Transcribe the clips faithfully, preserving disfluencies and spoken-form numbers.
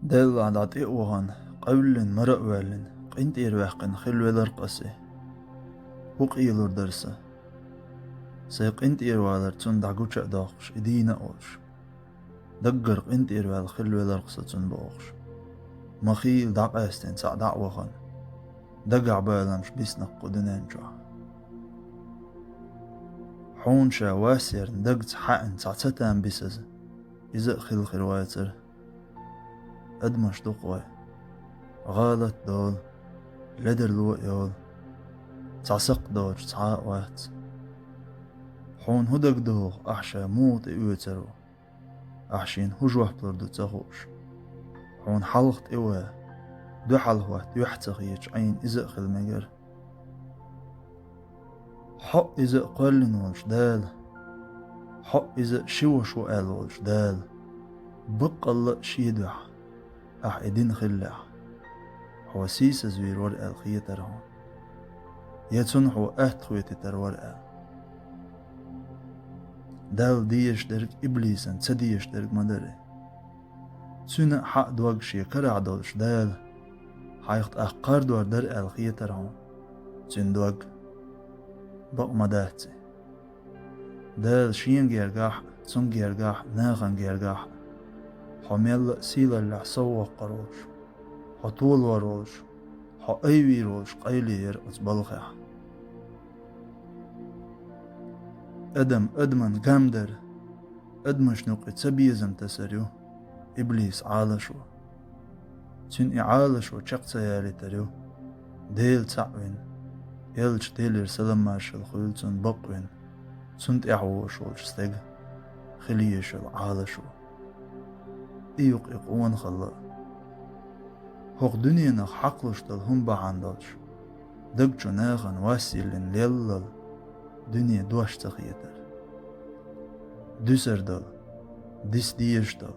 Деллахь дӀа тӀе а вахана, къевллина, мара а ваьллина, къинтӀера ваьккхина хилла велар-кх ас и. ХӀун къелур дара сан? Сайн къинтӀера валар цунна дӀагуча а доккхуш, и дийна а волуш. Даггара къинтӀера ваьлла хилла велар-кх сан цунна бохуш. Ма хийла дӀакъаьстина цхьаъ дӀа а вахана, дагахь баламаш бисна-кх кху дуьнен чохь. Хьуна ша вас ярна дагца хьаьъна цхьа цатам бисаза, иза а хилла хир вацара. Адамаш ду-кх вай. ГӀалат а долу, ледарло а йолу. Цхьа сакхт доцуш цхьа а вац. Хьуна хӀун дагадогӀу, ахь ша муха тӀеоьцур ву? Ахь шена хӀун жоп лур ду ца хууш? Хьуна хьалха тӀеван, дуьхьал хӀотта юьхь ца хеташ Ӏийна иза а хила мегара. Хьо иза а кхоьллина волчу Дала, хьо иза а ши ваша ву аьлла волчу Дала, баккъалла а шен дуьхьа, ахь и дина хиллехь, хьо сийсазвийр вара аьлла хетара хьуна, я цунна хьо атта хетийтар вара аьлла. Далла дезаш дерг иблисана ца дезаш дерг ма дара. Цуьнан а хьан а дог шен карахь долуш Дала, хьайх тӀаккха кхардор дара аьлла хетара хьуна, цуьнан дог. Бакъ ма дац и. Дала шен гергахь а, цуьнан гергахь а, нахана гергахь а, хьо мелла а сийлаллехь совваккхар волуш, хьо толор волуш, хьо айвийр волуш къайле яра оцу балхехь. Адам адаман гам дара, адамашна юкъе цабезам тасар ю иблис Ӏалашо. Цуьнан и Ӏалашо чекх ца ялийтар ю, Дела цхьаъ вина, элча Делера салам-маршалла хуьлда цунна бакъ вина, цунна тӀаьхьа вогӀуш волчу стеган хила езаш йолу Ӏалашо. И ю-кх и къонахалла а. ХӀокху дуьненах хьакхалуш долу хӀума бахьана долуш, даг чу нахана вас йиллина леллал дуьне дош ца хетар. Дуьсур долу, диса дезаш долу,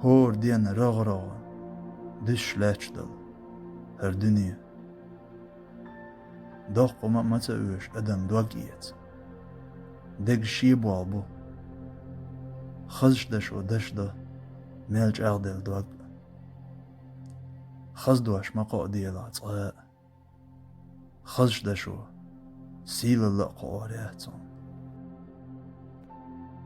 хӀора денна рогӀ-рогӀана дуьсуш лаьтташ долу хӀара дуьне. Доккха хӀума а ма ца оьшу адам дог эца. Дегаш шен болх бу. Хазачу дашо дашдо мел чӀагӀделла дог а. Хаза дош ма кхоаделахь цкъа а. Хазачу дашо сийлалла а кхоор яц хьуна.